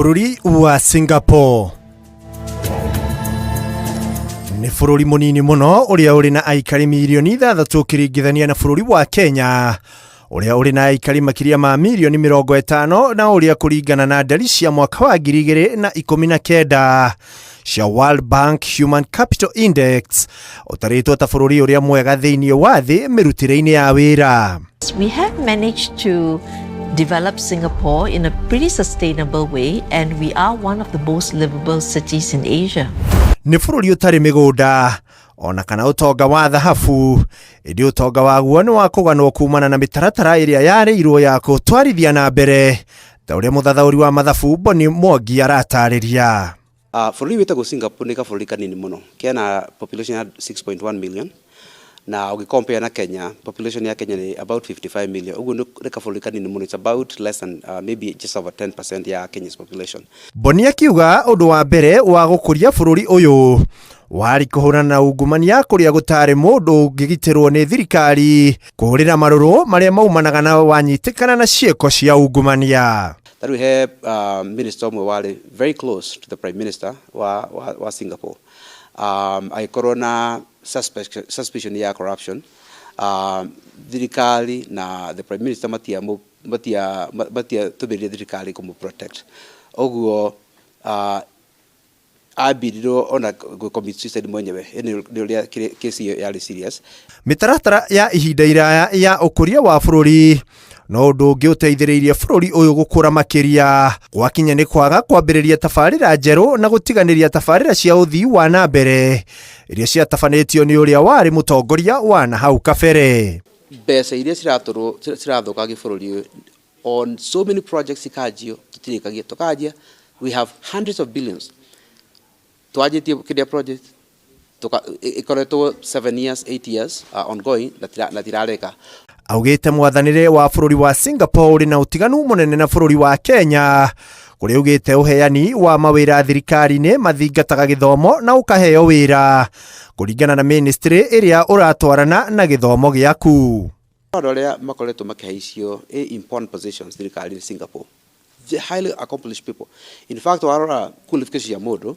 Bũrũri wa Singapore nĩ bũrũri mũnini mũno ũrĩa ũrĩ na aikari mirioni 6 ũkĩringithania na bũrũri wa Kenya ũrĩa ũrĩ na aikari makĩria ma mirioni 50, na ũrĩa kũringana na ndari cia mwaka wa 2019 cia World Bank Human Capital Index ũtarĩtwo ta bũrũri ũrĩa mwega thĩinĩ wa thĩ mĩrutĩre-inĩ ya wĩra. We have managed to develop Singapore in a pretty sustainable way, and we are one of the most livable cities in Asia. Nĩ bũrũri ũtarĩ mĩgũnda ona kana ũtonga wa thahabu, ĩndĩ ũtonga waguo nĩ wa kũganwo kumana na mĩtaratara ĩrĩa yarĩirwo ya kũtwarithia na mbere, ta ũrĩa mũthathaũri wa mathabu Boni Mwangi aratarĩria. Bũrũri wĩtagwo Singapore nĩ kabũrũri kanini mũno kena population ya 6.1 million, na ũgĩ compare na Kenya, population ya Kenya nĩ about 55 million. Ũguo nĩ kabũrũri kanini mũno. It's about less than maybe just over 10% ya Kenya's population. Boni akiuga ũndũ wa mbere wa gũkũria bũrũri ũyũ warĩ kũhũrana na ungumania, kũrĩa gũtarĩ mũndũ ũngĩgitĩrwo nĩ thirikari kũhũrĩra marũrũ marĩa maumanaga na wanyitĩkana na ciĩko cia ungumania. Tarĩu he minister ũmwe warĩ very close to the prime minister wa Singapore, agĩkorwo na suspicion ya corruption. Thirikari na the prime minister matiatũmĩrire thirikari kũmũ protect. Ũguo ambirirwo ona gũ commit suicide mwenyewe. Ĩ nĩ ũrĩa kesi ĩyo yarĩ serious. Mĩtaratara ya ihinda iraya ya ũkũria wa bũrũri no ũndũ ũngĩ ũteithĩrĩirie bũrũri ũyũ gũkũra makĩria, gwakinya nĩ kwaga kwambĩrĩria tabarĩra njerũ na gũtiganĩria tabarĩra cia ũthii wa na mbere iria ciatabanĩtio nĩ ũrĩa warĩ mũtongoria wa na hau kabere. Mbeca iria ciratũrwo cirathũkangia bũrũri ũyũ on so many projects ikanjio tutirĩkagia tũkanjia. We have hundreds of billions twanjĩtie kĩrĩa project ĩkoretwo 7 years, 8 years ongoing na tirareka. Augĩte mwathanĩre wa bũrũri wa Singapore ũrĩ na ũtiganu mũnene na bũrũri wa Kenya, kũrĩa augĩte ũheani wa mawĩra thirikari-inĩ mathingataga gĩthomo na ũkaheo wĩra kũringana na ministry ĩrĩa ũratwarana na gĩthomo gĩaku. Andũ arĩa makoretwo makĩhaicio important positions thirikari-inĩ Singapore, the highly accomplished people. In fact, warora qualification cia mũndũ,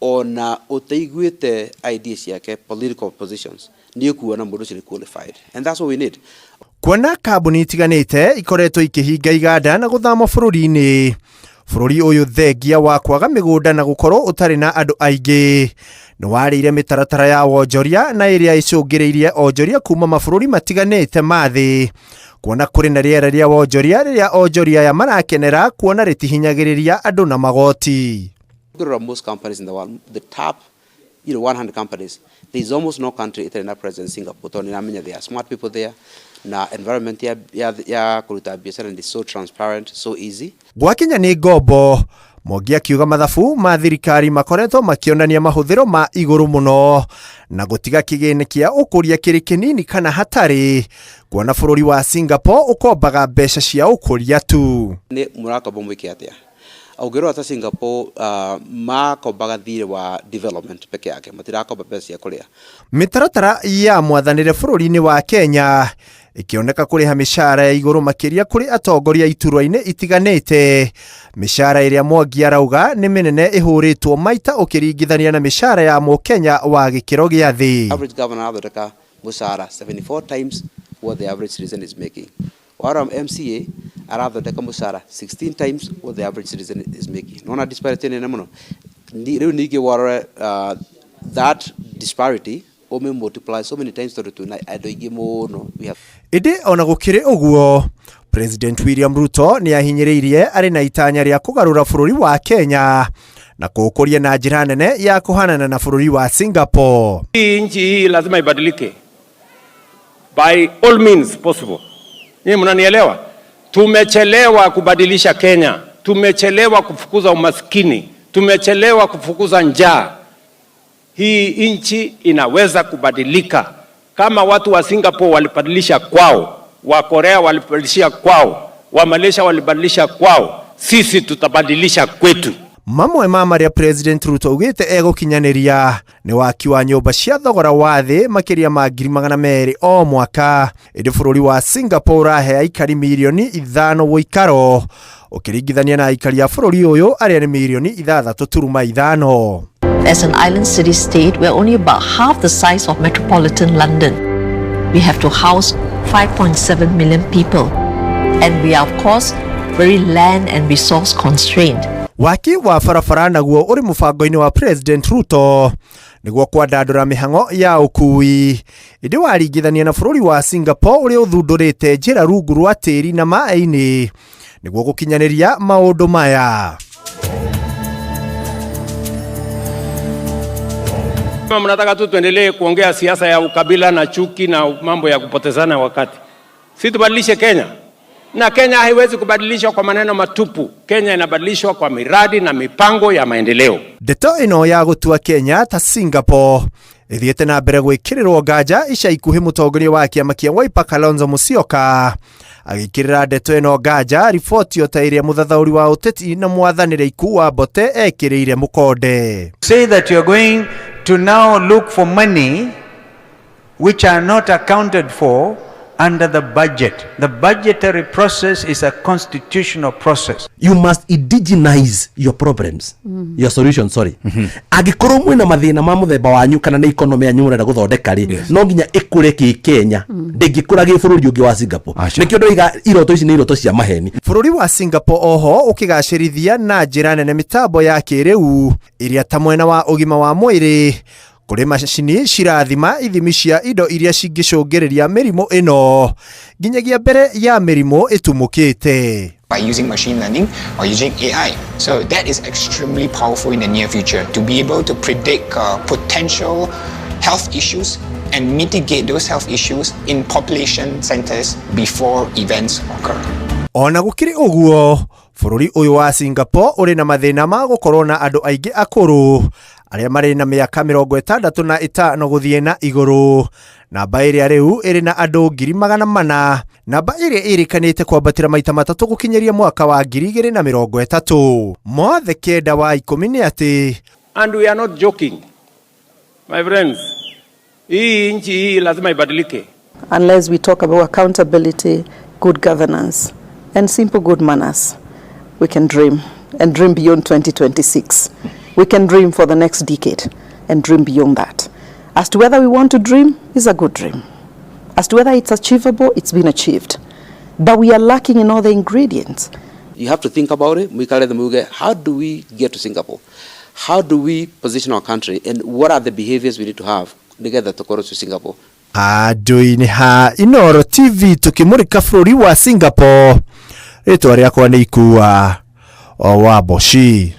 ona ũtaiguĩte ideas ciake, political positions, nĩ ũkuona mũndũ ũcio nĩ qualified, and that's what we need. Kuona kambuni itiganĩte ikoretwo ikĩhinga iganda na gũthama bũrũri-inĩ, bũrũri ũyũ thengia wa kwaga mĩgũnda na gũkorwo ũtarĩ na andũ aingĩ nĩ warĩire mĩtaratara ya wonjoria na ĩrĩa ĩcũngĩrĩirie onjoria kuma mabũrũri matiganĩte ma thĩ, kuona kũrĩ na rĩera rĩa wonjoria rĩrĩa onjoria aya marakenera kuona rĩtihinyagĩrĩria andũ na magoti. Ũngĩrora most companies in the world, the top 100 companies, there is almost no country ĩtarĩ na presence Singapore, tondũ nĩramenya there are smart people there na environment ya kũruta biacara is so transparent, so easy. Gwakinya nĩ ngombo, Mwangi akiuga mathabu ma thirikari makoretwo makĩonania mahũthĩro ma igũrũ mũno na gũtiga kĩgĩna kĩa ũkũria kĩrĩ kĩnini kana hatarĩ, kuona bũrũri wa Singapore ũkombaga mbeca cia ũkũria tu. Nĩ mũrakomba mwĩke atĩa? Ũngĩrora ta Singapore, makombaga thirĩ wa development peke yake, matirakomba mbeca cia kũrĩa. Mĩtaratara ya mwathanĩre bũrũri-inĩ wa Kenya ĩkĩoneka kũrĩha mĩcara ya igũrũ makĩria kũrĩ atongoria iturwa-inĩ itiganĩte, mĩcara ĩrĩa Mwangi arauga nĩ mĩnene ĩhũrĩtwo maita ũkĩringithania na mĩcara ya mũkenya wa gĩkĩro gĩa thĩ. Average governor arathondeka mũcara 74 times what the average citizen is making. Warora MCA arathondeka mũcara 16 times what the average citizen is making. Nona disparity nene mũno. Rĩu ningĩ warora that disparity ũmĩ multiply so many times, tondũ twĩna andũ aingĩ mũno. We have Ĩndĩ ona gũkĩrĩ ũguo, President William Ruto nĩ ahinyĩrĩirie arĩ na itanya rĩa kũgarũra bũrũri wa Kenya na kũũkũria na njĩra nene ya kũhanana na bũrũri wa Singapore. Hii nchi hii lazima ibadilike by all means possible. Nyinyi mnanielewa? Tumechelewa kubadilisha Kenya, tumechelewa kufukuza umaskini, tumechelewa kufukuza njaa. Hii nchi inaweza kubadilika kama watu wa Singapore walibadilisha kwao, wa Korea walibadilisha kwao, wa Malaysia walibadilisha kwao, sisi tutabadilisha kwetu. Mamwe ma marĩa President Ruto augĩte egũkinyanĩria nĩ waki wa nyũmba cia thogora wa thĩ makĩria ma 200,000 o mwaka. Ĩndĩ bũrũri wa Singapore ũrahe aikari 5 mirioni ũikaro ũkĩringithania na aikari a bũrũri ũyũ arĩa nĩ 6.5 mirioni. As an island city state, we're only about half the size of metropolitan London. We have to house 5.7 million people. And we are, of course, very land and resource constrained. Waki wa barabara naguo ũrĩ mũbango-inĩ wa President Ruto nĩguo kwandandũra mĩhang'o ya ũkui, ĩndĩ waringithania na bũrũri wa Singapore ũrĩa ũthundũrĩte njĩra rungu rwa tĩri na maĩ-inĩ nĩguo gũkinyanĩria maũndũ maya. Kama mnataka tu tuendelee kuongea siasa ya ukabila na chuki na mambo ya kupotezana wakati, si tubadilishe Kenya? Na Kenya haiwezi kubadilishwa kwa maneno matupu. Kenya inabadilishwa kwa miradi na mipango ya maendeleo. Ndeto ĩno ya gũtua Kenya ta Singapore ĩthiĩte na mbere gwĩkĩrĩrwo nganja ica ikuhĩ, mũtongoria wa kĩama kĩa Wiper Kalonzo Musyoka agĩkĩrĩra ndeto ĩno nganja, riboti o ta ĩrĩa mũthathaũri wa ũteti na mwathanĩre Iku wa Mbote ekĩrĩire mũkonde. Say that you're going to now look for money which are not accounted for under the budget. The budgetary process is a constitutional process. You must indigenize your problems, your solution, sorry. Angĩkorwo mwĩna mathĩna ma mũthemba wanyu kana nĩ economy yanyu mũrenda gũthondeka rĩ, no nginya ĩkũre kĩ Kenya, ndĩngĩkũra gĩ bũrũri ũngĩ wa Singapore. Nĩkĩo ndoiga iroto ici nĩ iroto cia maheni. Bũrũri wa Singapore oho ũkĩgacĩrithia na njĩra nene mĩtambo ya kĩrĩu ĩrĩa ta mwena wa ũgima wa mwĩrĩ, kũrĩ macini cirathima ithimi cia indo iria cingĩcũngĩrĩria mĩrimũ ĩno nginyagia mbere ya mĩrimũ ĩtumũkĩte. By using machine learning or using AI. So that is extremely powerful in the near future to be able to predict potential health issues and mitigate those health issues in population centers before events occur. Ona gũkĩrĩ ũguo, bũrũri ũyũ wa Singapore ũrĩ na mathĩna ma gũkorwo na andũ aingĩ akũrũ arĩa marĩ na mĩaka 65 gũthiĩ na igũrũ, namba ĩrĩa rĩu ĩrĩ na andũ 400,000, namba ĩrĩa ĩrĩkanĩte kwambatĩra maita matatũ gũkinyĩria mwaka wa 2030. Mothe kenda wa ikũmi nĩ atĩ And we are not joking. My friends, hii nchi hii lazima ibadilike. Unless we talk about accountability, good governance, and simple good manners, we can dream and dream beyond 2026. We can dream for the next decade and dream beyond that. As to whether we want to dream, is a good dream. As to whether it's achievable, it's been achieved. But we are lacking in all the ingredients. You have to think about it. Mwikare the muge, how do we get to Singapore? How do we position our country, and what are the behaviors we need to have together to go to Singapore? Handũ-inĩ ha Inoro TV tũkĩmũrĩka bũrũri wa Singapore, rĩtwa rĩakwa nĩ Ikua o wa Mboci.